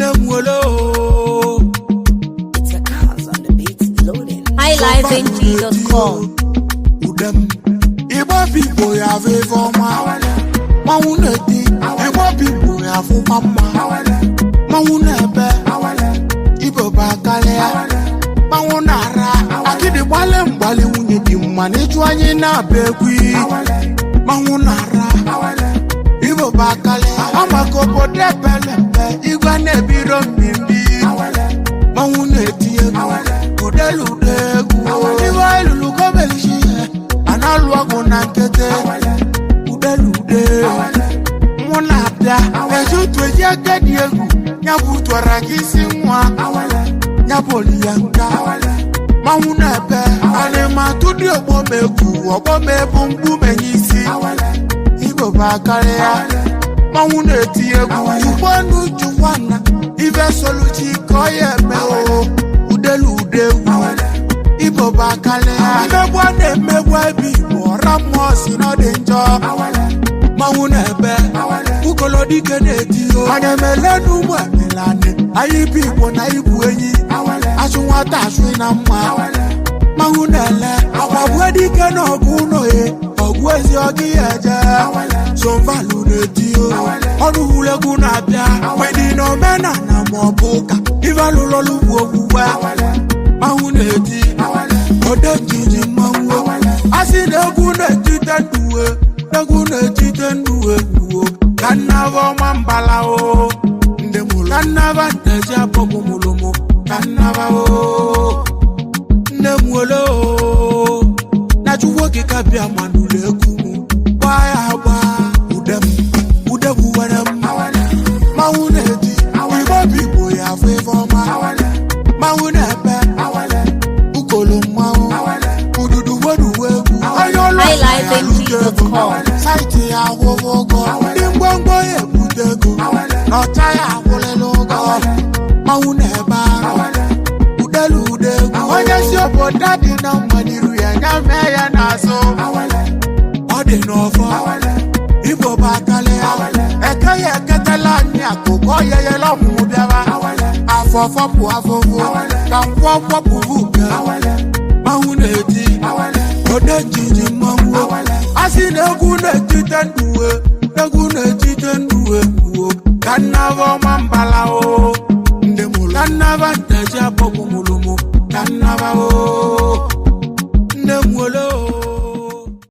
Nne m wele o. It's a cause on the beat loading. highlifeng.com. Udem Igbo bụ ya afụ ife ọma. Mmanwụ na-eti. Igbo bụ ya afụkwa mma. Mmanwụ na-ebe. Igbo bụ akarịa. Mmanwụ na-ara. Akịdị gbalị mgbalị nwunye dị mma na ịjụ anyị na-abịa egwu. Mmanwụ na-ara. Igbo bụ akarịa. Amaka obodo ebele mpe igwe na-ebiro mbimbi. Mmanwụ na-eti egwu. Udelude egwu. Iwe elulu gọọmenti ihe. A na-alụ ọgụ na nkịtị. Udelude. Mụ na-abịa. Eji otu eji agadi egwu. Ya bụ tụara gị isi nwa. Ya bụ oli ya nka. Mmanwụ na-ebe. Anịmatụ dị ọgbọ m egwu. Ọgbọ m ebu mgbu menye isi. Igbo bụ akarịa. Mmanwụ na-eti egwu. Jukwanụ jukwana. Ife soluchi ka ọ ya eme o. Udelu ude egwu. Igbo bụ akarịa. Mmegbu a na-emegbu ebe Igbo. Ọra mmụọ si na ọ dị njọ. Mmanwụ na-ebe. Ukolodike na-eti o. Anyị emele n'ụmụ emelanị. Anyị bụ Igbo na ibu enyi. Achụ nwata achụ na mma. Mmanwụ na-ele. Agbabue dike na ọgụ ụlọ ye. Ọgụ ezi ọgị ya eje. Somvalu na-eti o. Ọnụ wulegwu na-abịa. Mgbe na omenala ma ọ bụ ụka. Ife lụlọlụ bụ okwukwe. Mmanwụ na-eti. Ode njiji mmanwụ. A sị na egwu na-etite nduwe. Egwu na-etite nduwe gwuo. Ka nnava ọma mbala o. Ndị mụrụ. Ka nnava nteji abọbụ mụlụmụ. Ka nnava o. Nne m wele o. Na Chukwu okike abịa ma nụrụ egwu m. Gbaa ya agba. Ude m. Ude m were m. Mmanwụ na-eti. Igbo bụ Igbo ya afụ ife ọma. Mmanwụ na-ebe. Ukolo mmanwụ. Ududu weduwe egwu. Onye ọlụ highlifeng.com. Saịtị ya akwụghị ụgwọ. Ndị ngwongwo ya ebute ego. N'ọcha ya akwụlịla ụgwọ. Mmanwụ na-ebe ahụ. Udelu ude egwu. Onye si obodo dị na mma n'iru ya nya mee ya n'azụ. Ọ dị n'ọfọ. Igbo bụ akalịa. Eke ya eketela anyị akụkọ yeyela ọmụmụ bịaba. Afọ fọpụ afụfụ. Ka nkwọ kwọpụ uke. Mmanwụ na-eti. Ode njiji mmanwụ. A sị na egwu na-etite nduwe.